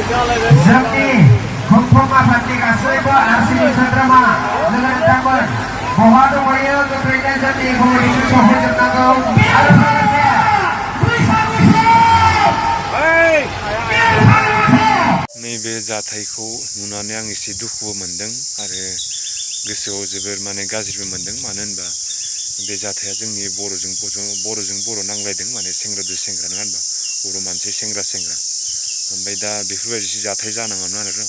जोंनि खुंफुं आफादनि गासैबो आरसिनि सोद्रोमा लोगो नोंथांमोन बहा दंहैयो गोख्रैनो जोंनि कमिटिखौ सहैजोबनांगौ आरो लोगोसे नैबे जाथायखौ नुनानै आं एसे दुखुबो मोनदों आरो गोसोआव जोबोर माने गाज्रिबो मोनदों। मानो होनबा बे जाथाया जोंनि बर'जों बर' नांलायदों, माने सेंग्राजों सेंग्रा, नङा होनबा? बर' मानसि सेंग्रा ओमफ्राय दा बेफोरबायदि जाथाय जानाङामोन आरो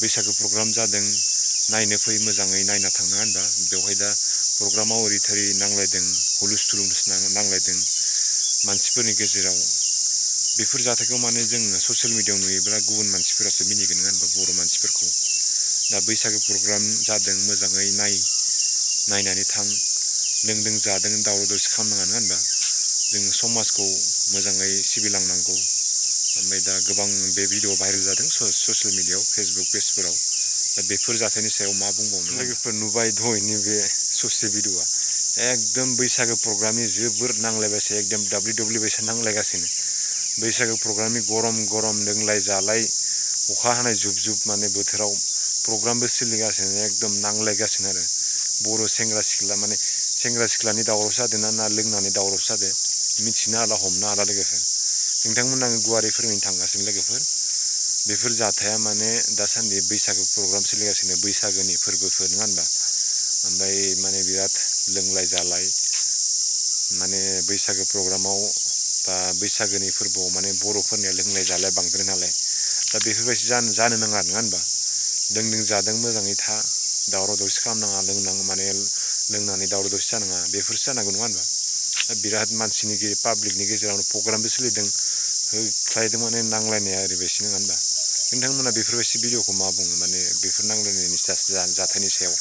बैसागो प्रग्राम जादों, नायनो फै, मोजाङै नायना थांनो होनबा बेवहाय दा प्रग्रामाव ओरै थोरै नांलायदों, हुलुस थुलुस नांलायदों मानसिफोरनि गेजेराव। बेफोर जाथायखौ माने जों ससियेल मिडियायाव नुयोब्ला गुबुन मानसिफोरासो मिनिगोन, नङा होनबा? बर' मानसिफोरखौ। दा बैसागो प्रग्राम जादों, मोजाङै नायनानै थां, लोंदों जादों दावराव दावसि खालामनाङा, नङा होनबा? जों समाजखौ मोजाङै सिबिलांनांगौ। ओमफ्राय दा गोबां बे भिडिअ भाइरेल जादों ससियेल मिडियायाव, फेसबुक पेजफोराव। दा बेफोर जाथायनि सायाव मा बुंबावनो? लोगोफोर नुबाय दहायनि बे ससे भिडिअआ एकदम बैसागो प्रग्रामनि जोबोर नांलायबायसो, एकदम दाब्लिउ बायसा नांलायगासिनो। बैसागो प्रग्रामनि गरम गरम लोंलाय जालाय, अखा हानाय जुब जुब माने बोथोराव प्रग्रामबो सोलिगासिनो, एकदम नांलायगासिनो आरो बर' सेंग्रा सिख्ला, माने सेंग्रा सिख्लानि दावरावसो जादों ना लोंनानै दावरावसो जादों मिथिनो हाला, हमनो हाला लोगोफोर। नोंथांमोन आङो गुवारै फोरमायनो थांगासिनो लोगोफोर। बेफोर जाथाया माने दासान्दि बैसागो प्रग्राम सोलिगासिनो, बैसागोनि फोरबोफोर, नङा होनबा? ओमफ्राय माने बिराद लोंलाय जालाय, माने बैसागो प्रग्रामाव बा बैसागोनि फोरबोआव माने बर'फोरनिया लोंलाय जालाय बांद्राय नालाय, दा बेफोरबायदि जानो नाङा, नङा होनबा? लोंदों जादों मोजाङै था, दावराव दावसि खालामनाङा, माने लोंनानै दावराव दावसि जानाङा, बेफोरसो जानांगौ, नङा होनबा? बिराद मानसिनि पाब्लिकनि गेजेरावनो प्रग्रामबो सोलिदों, होख्लायदों, माने नांलायनाया ओरैबायदि, नङा होनबा? नोंथांमोना बेफोरबायदि भिडिअखौ मा बुङो? माने बेफोर नांलायनायनि जाथायनि सायाव